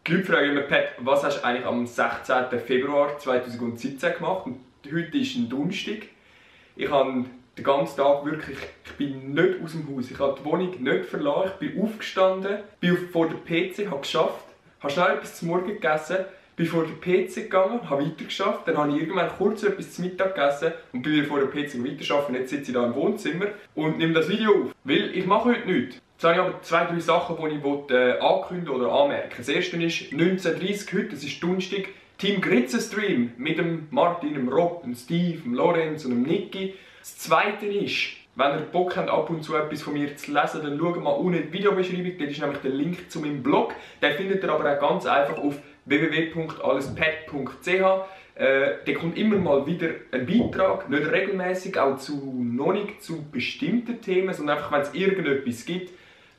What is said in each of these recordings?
Die Leute fragen immer, Pat, was hast du eigentlich am 16. Februar 2017 gemacht? Und heute ist ein Donnerstag. Ich habe den ganzen Tag wirklich, ich bin nicht aus dem Haus. Ich habe die Wohnung nicht verlassen. Ich bin aufgestanden, bin vor dem PC, habe geschafft, habe schnell etwas zum Morgen gegessen, bin vor den PC gegangen, habe weiter geschafft, dann habe ich irgendwann kurz etwas zum Mittag gegessen und bin wieder vor dem PC weiterarbeiten. Jetzt sitze ich hier im Wohnzimmer und nehme das Video auf. Weil ich mache heute nichts. Jetzt habe ich aber 2, 3 Sachen, die ich ankündigen oder anmerken will. Das erste ist 19:30 heute, das ist Donnerstag, Team Gritze Stream mit dem Martin, dem Rob, dem Steve, dem Lorenz und dem Niki. Das zweite ist, wenn ihr Bock habt, ab und zu etwas von mir zu lesen, dann schaut mal unten in die Videobeschreibung, dort ist nämlich der Link zu meinem Blog. Den findet ihr aber auch ganz einfach auf www.allespad.ch. Da kommt immer mal wieder ein Beitrag, nicht regelmäßig, auch noch nicht zu bestimmten Themen, sondern einfach, wenn es irgendetwas gibt,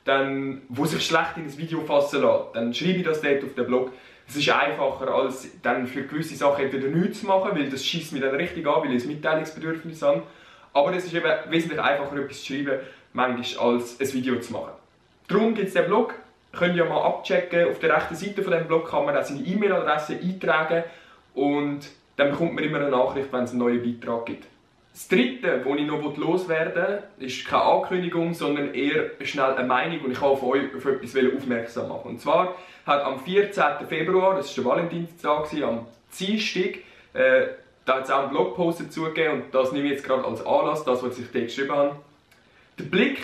dann, wo sich schlecht in ein Video fassen lässt, dann schreibe ich das dort auf den Blog. Es ist einfacher, als dann für gewisse Sachen entweder nichts zu machen, weil das schießt mich dann richtig an, weil ich ein Mitteilungsbedürfnis habe. Aber es ist eben wesentlich einfacher, etwas zu schreiben, manchmal, als ein Video zu machen. Darum gibt es den Blog. Könnt ihr mal abchecken. Auf der rechten Seite von diesem Blog kann man auch seine E-Mail-Adresse eintragen und dann bekommt man immer eine Nachricht, wenn es einen neuen Beitrag gibt. Das dritte, was ich noch loswerden will, ist keine Ankündigung, sondern eher schnell eine Meinung und ich wollte auf euch auf etwas aufmerksam machen. Und zwar hat am 14. Februar, das war der Valentinstag, am Dienstag, da hat es auch einen Blogpost dazu gegeben und das nehme ich jetzt gerade als Anlass, das, was ich da geschrieben habe. Der Blick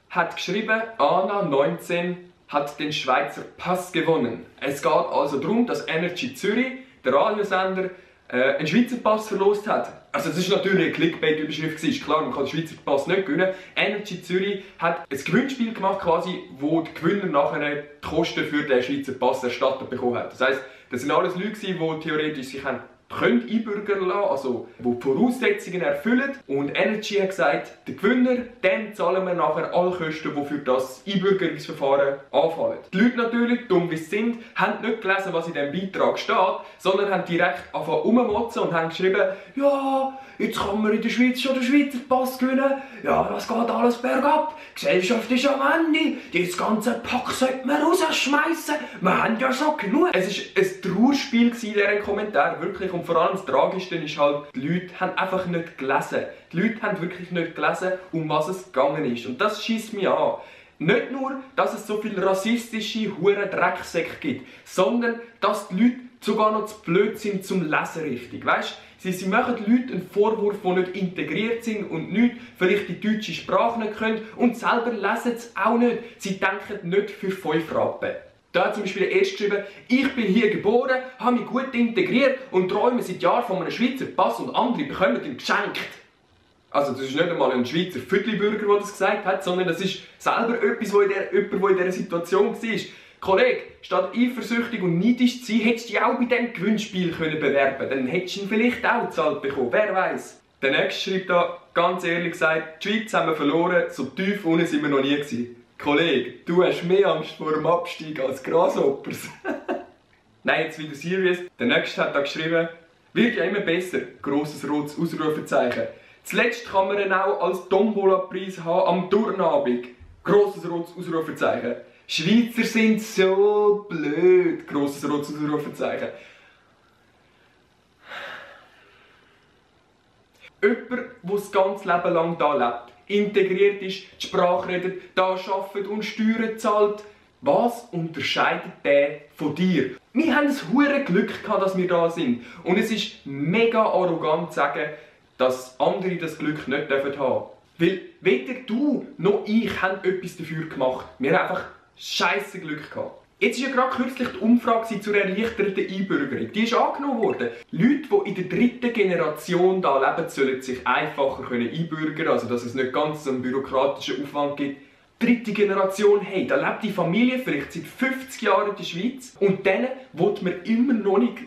hat geschrieben, Anna 19 hat den Schweizer Pass gewonnen. Es geht also darum, dass Energy Zürich, der Radiosender, einen Schweizer Pass verlost hat. Also das ist natürlich eine Clickbait-Überschrift, ist klar, man kann den Schweizer Pass nicht gewinnen. Energy Zürich hat ein Gewinnspiel gemacht, quasi, wo die Gewinner nachher die Kosten für den Schweizer Pass erstattet bekommen haben. Das heisst, das sind alles Leute, die theoretisch sich einbürgern lassen, also die Voraussetzungen erfüllen. Und Energy hat gesagt, der Gewinner, dem zahlen wir nachher alle Kosten, die für das Einbürgerungsverfahren anfallen. Die Leute natürlich, dumm wie sie sind, haben nicht gelesen, was in diesem Beitrag steht, sondern haben direkt angefangen rumzumotzen und haben geschrieben, ja, jetzt kann man in der Schweiz schon den Schweizer Pass gewinnen, ja, das geht alles bergab, die Gesellschaft ist am Ende, das ganze Pack sollte man rausschmeißen, wir haben ja schon genug. Es war ein Trauerspiel in diesen Kommentaren, wirklich. Und vor allem das Tragischste ist halt, die Leute haben einfach nicht gelesen. Die Leute haben wirklich nicht gelesen, um was es gegangen ist. Und das schießt mich an. Nicht nur, dass es so viele rassistische Huren-Drecksäcke gibt, sondern dass die Leute sogar noch zu blöd sind zum Lesen richtig. Weißt? Sie machen den Leuten einen Vorwurf, die nicht integriert sind und nicht vielleicht die deutsche Sprache nicht können und selber lesen es auch nicht. Sie denken nicht für 5 Rappen. Da hat zum Beispiel der Erste geschrieben, ich bin hier geboren, habe mich gut integriert und träume seit Jahren von einem Schweizer Pass und andere bekommen ihn geschenkt. Also das ist nicht einmal ein Schweizer Viertelbürger, der das gesagt hat, sondern das ist selber etwas, jemand, der in dieser Situation war. Kollege, statt eifersüchtig und neidisch zu sein, hättest du dich auch bei diesem Gewinnspiel bewerben können. Dann hättest du ihn vielleicht auch gezahlt bekommen, wer weiß. Der Nächste schreibt da, ganz ehrlich gesagt, die Schweiz haben wir verloren, so tief unten sind wir noch nie gewesen. Kollege, du hast mehr Angst vor dem Abstieg als Grasshoppers. Nein, jetzt wieder serious. Der Nächste hat da geschrieben, wird ja immer besser. Grosses rotes Ausrufezeichen. Zuletzt kann man ihn auch als Tombola-Preis haben am Turnabend. Grosses rotes Ausrufezeichen. Schweizer sind so blöd. Grosses rotes Ausrufezeichen. Jemand, der das ganze Leben lang hier lebt, integriert ist, die Sprache redet, hier arbeitet und Steuern zahlt. Was unterscheidet der von dir? Wir haben ein hohes Glück gehabt, dass wir da sind. Und es ist mega arrogant zu sagen, dass andere das Glück nicht haben dürfen. Weil weder du noch ich haben etwas dafür gemacht. Wir haben einfach scheisse Glück gehabt. Jetzt war ja gerade kürzlich die Umfrage zur erleichterten Einbürgerung. Die ist angenommen worden. Leute, die in der 3. Generation hier leben, sollen sich einfacher einbürgern, also dass es nicht ganz so einen bürokratischen Aufwand gibt. 3. Generation, hey, da lebt die Familie vielleicht seit 50 Jahren in der Schweiz und denen will man immer noch nicht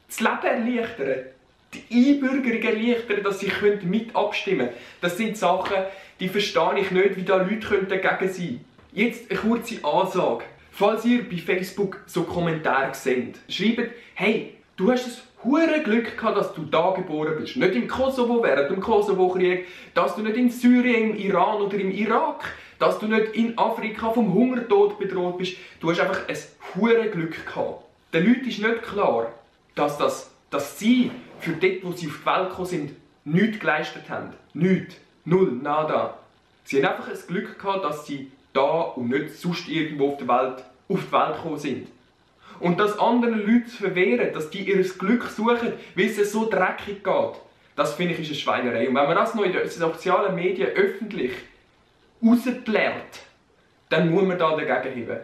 das Leben erleichtern. Die Einbürgerung erleichtern, dass sie mit abstimmen können. Das sind Sachen, die verstehe ich nicht, wie da Leute dagegen sein können. Jetzt eine kurze Ansage. Falls ihr bei Facebook so Kommentare seht, schreibt, hey, Du hast das hure Glück gehabt, dass du da geboren bist. Nicht im Kosovo während dem Kosovo-Krieg, dass du nicht in Syrien, im Iran oder im Irak, dass du nicht in Afrika vom Hungertod bedroht bist. Du hast einfach ein hure Glück gehabt. Den Leuten ist nicht klar, dass sie für dort, wo sie auf die Welt gekommen sind, nichts geleistet haben. Nichts. Null. Nada. Sie haben einfach ein Glück gehabt, dass sie da und nicht sonst irgendwo auf die Welt gekommen sind. Und das anderen Leuten zu verwehren, dass die ihr Glück suchen, weil es so dreckig geht, das finde ich ist eine Schweinerei. Und wenn man das noch in den sozialen Medien öffentlich rausplärt, dann muss man da dagegen heben.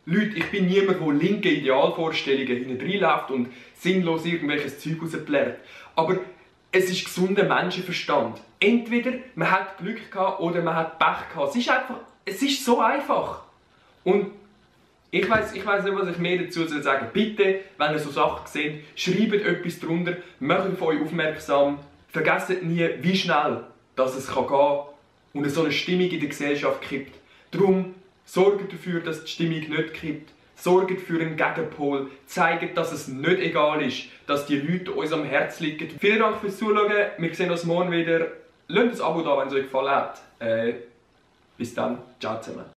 Leute, ich bin niemand, der linke Idealvorstellungen hineinläuft und sinnlos irgendwelches Zeug rausplärt. Aber es ist gesunder Menschenverstand. Entweder man hat Glück gehabt oder man hat Pech gehabt. Es ist so einfach. Und ich weiss nicht, was ich mehr dazu sagen soll. Bitte, wenn ihr so Sachen seht, schreibt etwas darunter, macht auf euch aufmerksam. Vergesst nie, wie schnell dass es gehen kann und so eine Stimmung in der Gesellschaft kippt. Darum sorgt dafür, dass die Stimmung nicht kippt. Sorgt für einen Gegenpol. Zeigt, dass es nicht egal ist, dass die Leute uns am Herzen liegen. Vielen Dank fürs Zuschauen. Wir sehen uns morgen wieder. Lasst ein Abo da, wenn es euch gefallen hat. Bis dann. Ciao zusammen.